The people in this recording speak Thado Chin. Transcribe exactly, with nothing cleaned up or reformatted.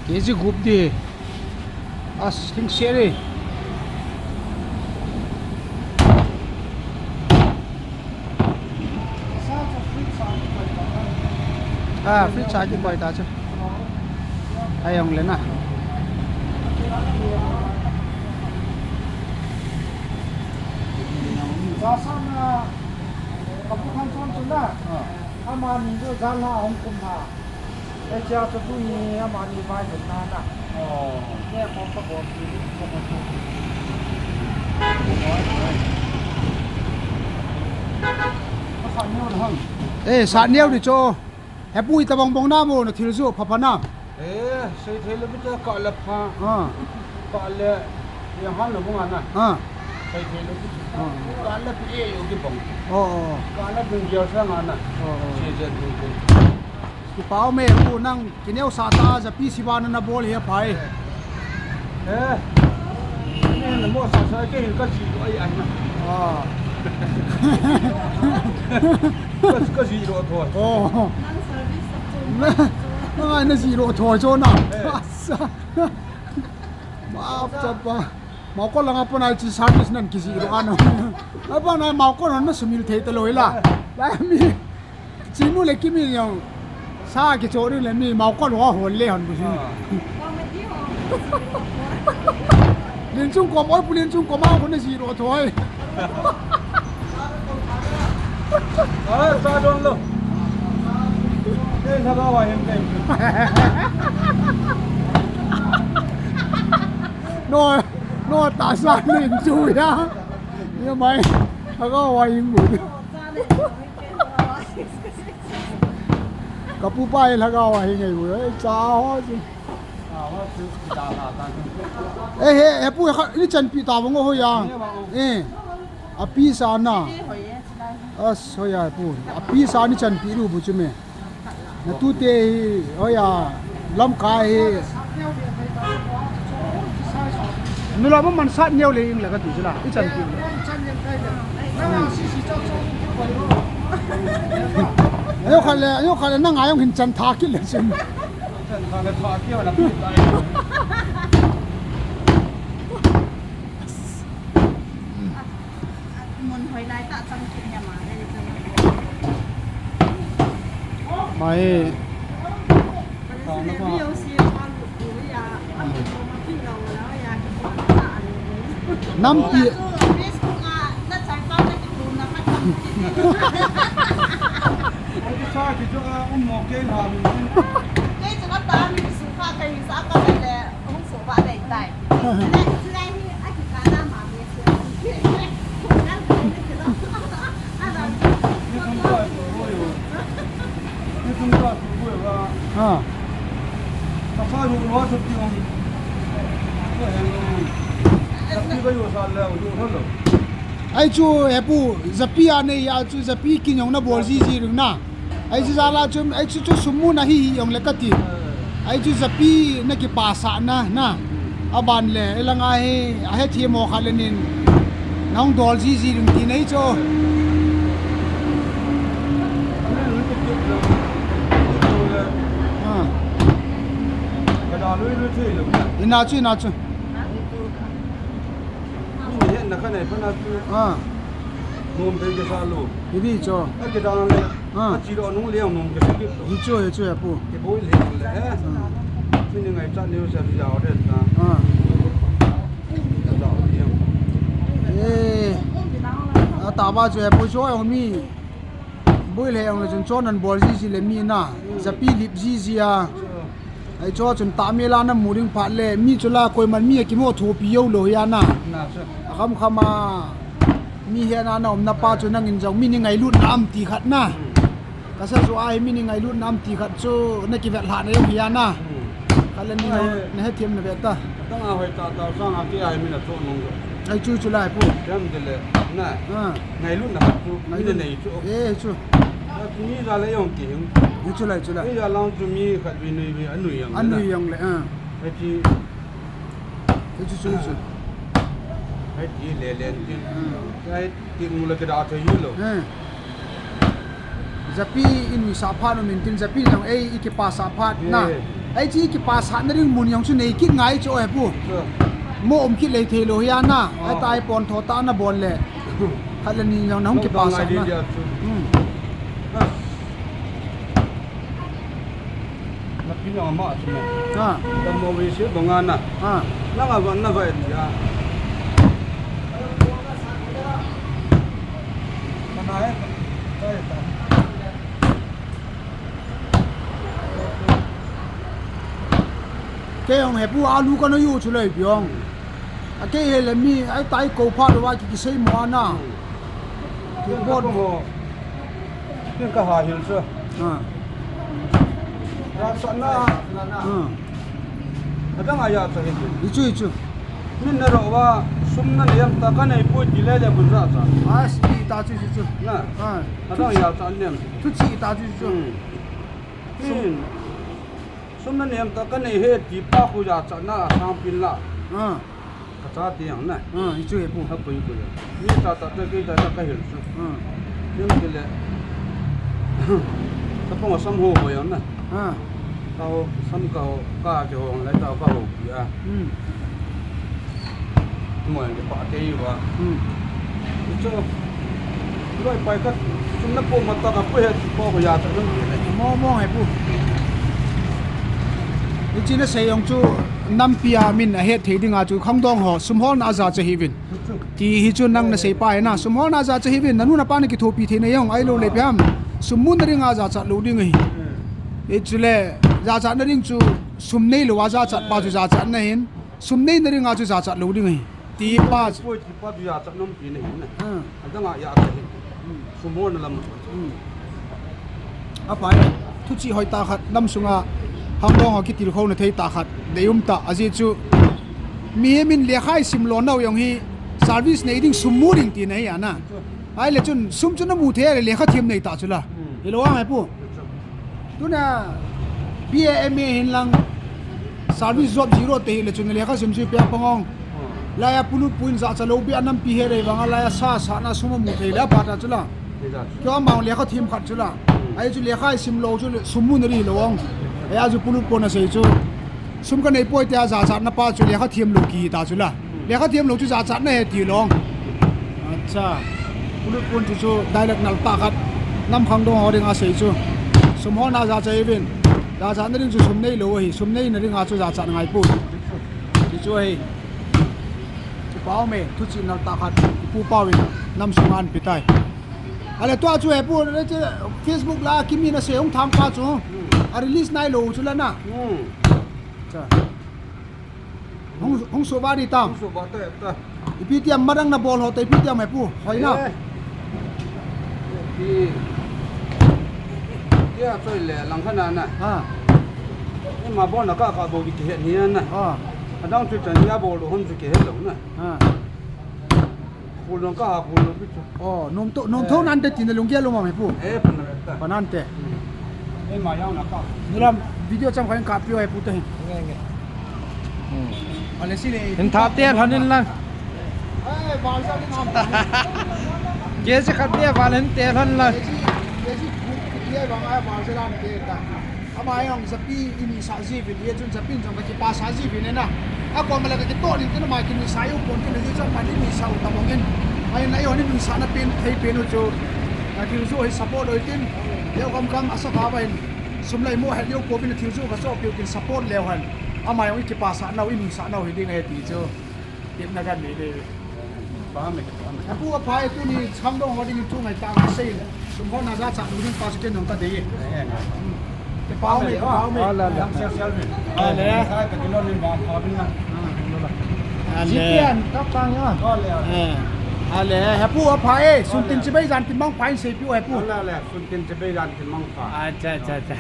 K G gup di. As, thing se di. Ah, fridge a kikoi ta chu. Ai, ong le na. Ka pu khan chon chun na. Ah. Amani chu jan la hung kum na. Ei cha chu tu ni amani vai hung na na. Oh. Ke ko ka bo ti ko ko. Ka sa neo na hang. Eh, sa neo di chu. He pu, itabang bang na mo, na thil chu pha pha na. Eh, sei thei le bu cha ka le pha. Ah. Ka le, yang han le bu nga na. Ah. Sei thei le bu. Ah. Ka le pi e yo ki bang. Oh, oh. Ka le bu yo sa nga na. Oh, oh. Sei je bu bu. Kipah e pu, nang kineo sa ta, japi siba na na bol hi a phai. Eh. Eh. Ni na mo sa sa ke hin ka ji ai ai na. Ah. Ka, ka ji ro tho. Oh. Nang service sa chu. Na, na ji ro tho chu na. Eh. Asa. Ma chapa. Ma ko langa pon ai chi service nan ki ji ro ano. Apa na ma ko na sumil thei ta lo ila. La mi. Chinu le Kimi jong sa kicho ding le mi mau ko lo hol le hon bu si. Ah. Len Chung Kom, oi pu Len Chung Kom, mau ko na ji ro thoi. Ah, sa don lo. Ke sa ba wa hin ke. No, no, ta sa Len Chung ya. Ni mai. Ta ga wa hin bu. Ka pu pa hi lhagao a hi ngai u, eh, cha ho chu. Eh, he, he pu, he kha, ni chanpi ta vang o hoiya. Eh, a pi sa na. As, hoiya pu. A pi sa ni chanpi lu bu chu me. Na tu te hi, hoiya, lamkai hi. Nula ma man sat neo le ing la ka ti chu la, i chan ti. Ayo khale, ayo khale, na ngai ong hin chan tha kit le chin. Chan tha le tha kit la. Mun hoi lai ta chang kit nia ma le. Mai. Nampi. Ha. Ai chu, he pu, japi a nei a chu, japi kin jong na bol ji ji ring na. Ai chu jala chu, ai chu chu sum mu na hi hi jong le ka ti. Ai chu japi na kipasah na, na. A ban le, e langa hi, a hethem mo kha le nin. Nang dol ji ji ring ti nei chu. Ah. Ina chu, ina chu. Ah. Nom te ke sa lo. Hi di chu. A ke dang le. Ah. A chi lo nung le nung ke sa ke. Hi chu, hi chu, he pu. Ke boi le le. Ah. Ni ngai cha ni sa ya o de ta. Ah. Eh. A ta ba chu he pu chu ong mi. Boi le ong le chun chon an bol ji ji le mi na. Japi lip ji ji a. Ai chu chun ta mi la na mu ding phat le mi chu la koiman mi a kimu thopi jou lo hi a na. Na, sir. A kham kham a mi he na na um na pa chu nang in jong mi ni ngailut na am ti khat na. Hmm. Ka sa chu ai mi ni ngailut na am ti khat chu na kivet lha na jong hi a na. Hmm. Ka le ni na hethem na ve ta. Tang a hoi ta ta sang a ki ai mi na chu nung jo. Ai chu chu lai pu. Jam de le na. Ah. Ngailut na khat chu mi na nei chu. Eh chu. Tuni ja le jong ki hing. Ni chu lai, chu lai. Ni ja lang chu mi khat vi nui vi anui jang le. Anui jang le, ah. Hei ti. Hei chu chu chu. Hei ti le len tin. Ah. Hei ti mu le ke da thei lo. Eh. Japi i nui sa phat u min tin japi jong ei i kipa sa phat na. Eh. Ai chi kipasatna ding mun jong chu nei kit ngai chu hepu. Mo um kit lei thei lou hi ana. Ai tai pon tho ta na bol le. Khat le ni jong na hung kipasatna. Hmm. Na pi jong ama chu mo. Ha. Tam mo ve se banga na. Ha. Na nga van na vai ya. Mana hai. Kei jong hepu alu kana yu chu lei piong. A kei he le mi ai tai ko pha lo wa ki, kisei mo ana. Ki bot mo. Kin ka ha hil chu. Ha. Ra sa na. Ha. Adang aya ta hi. Ichu, ichu. Min na ro wa sum na nei am ta ka nei pui ti le le bun ra sa. Ai, si ta chu, chu, chu. Na. Ha. Adang aya ta nem. Thu chi ta chu, chu. Hmm. Min. Sum na nei am ta ka nei he ti pa khu jachatna a sang pin la. Ah. Ka cha ti ang na. Ah, ichu hepu. Ha pui pui. Mi cha ta te kei cha ta ka hil chu. Ah. Nim ti le. Ka pong sam ho ho yang na. Ah. Ka ho sam ka ho ka ke ho lai ta ka ho pi a. Hmm. Mo yang ke pa te wa. Hmm. Chu. Loi pai ka. Sum na po ma ta ka pu he po ko ya ta nang ni. Mo mo hepu. Ni chi na sei jong chu nampi a min a het thei ding a chu khangdong ho sum holna a jachat hi vin. Ti hi chu nang na sei pa hi na. Sum holna a jachat hi vin. Na nu na pa na kithopi thei na jong ai lo le pi ham. Sum mun na ding a jachat lo ding hi. Hi chu le jachatna ding chu sum nei lo a jachat pa chu jachatna hin. Sum nei na ding a chu jachat lo ding hi. Ti pa chu. Poi ti pa bia cha nom pi ne hin na. Hmm. Adang a ya ta hin. Hmm. Sum holna lam. Hmm. A pai, thu chi hoi ta khat, nam sunga hangdong ho kitilkhou na thei ta khat, dei um ta, ajeh chu. Mihem in lekha i sim lo nau jong hi, service nei ding sum mu ding ti na hi ana. Ai le chun, sum chu na mu thei le lekha thiem nei ta chu la. Hmm. Hi lo ang hepu. Tuna B A M A hin lang service job zero te hi le chun lekha sim chu pia pangong. Hmm. Lai a pulut puin jachat lo bia nampi he rei vang a lai a sa sa na sum mu thei le a pa ta chu la. Exactly. Kio amang lekha thiem khat chu la. Hmm. Ai chu lekha i sim lo chu le sum mu na ri lo ong. Ai a chu pulut pon a sei chu. Sum ka nei poi tia jachatna pa chu lekha thiem lo ki ta chu la. Lekha thiem lo chu jachatna he ti long. Acha. Pulut pon chu chu dialect nal ta khat. Nam khangdong ho ding a sei chu. Sum holna jachat hi vin. Jachatna ding chu sum nei lo hi. Sum nei na ding a chu jachat ngai pu. Ti chu hi. Pau me, thu chi nal ta khat. Pu Pau in nam sung an pi tai. Ale tua chu hepu, le che Facebook la kimi na sei hung tham pa chu. A release nai lo chu la na. Hmm. Cha. Hung, hung so ba di tam. Hung so ba ta ta. Ipi tiam madang na bol ho ta ipi tiam hepu. Hoi na. Eh. Ti. Tia choi le lang kha na na. Ha. Ima bol na ka ka bol di kihe ni na. Ha. Adang chu chan ya bol hon chu kihe lo na. Ha. Khul dong ka ha khul dong pi chu. Oh, nom to, nom tho nan te tin lung kia lo ma me pu. Eh, pan na ta. Panan te. Hmm. Eh, ma yang na ka. Nulam video cham khain ka pio he pu te. Nge, nge. Hmm. Ale si le. Hin tha te lhon in lang. Eh, bal sa ni nam. Ke si khat te bal hin te lhon lang. Ke si, ke si, ke si, bang ai bal sa lan te ta. Ama jong japi inuisah jiuvin, hijeh chun japi in jong kakipasah jiuvin na. Akom le kakitoh ding tin ama kinuisah u pon tin, hijeh chun ama inuisah u tabang in. Ahin, eiho inuisahna pen, thei pen u chu. Athil joh hi support u hitin. Eiho kam kam asa kha ba hin. Sum lai mo het leu pouvin athil joh kaso piu tin support leu hen. Ama jong ikipasah nau, inuisah nau hiding ahi ti chu. Tepna kan nei de. Paham e, paham e. Apu aphai tuni khangdong ho ding thu ngai ta ngai sei. Sum holna jachat lu ding pa chu ken jong ka dei e. Eh, eh. Te pau me, pau me. Ala, ala. Yang sel sel me. Ale. Sai ka kilo ni ba pha bin na. Ale. Jipian ka pang ya. Ale. Eh. Ale, hepu aphai, sun tin chibai jan tin mang phai sei piu hepu. Ala, ala, sun tin chibai jan tin mang phai. Acha, acha, acha.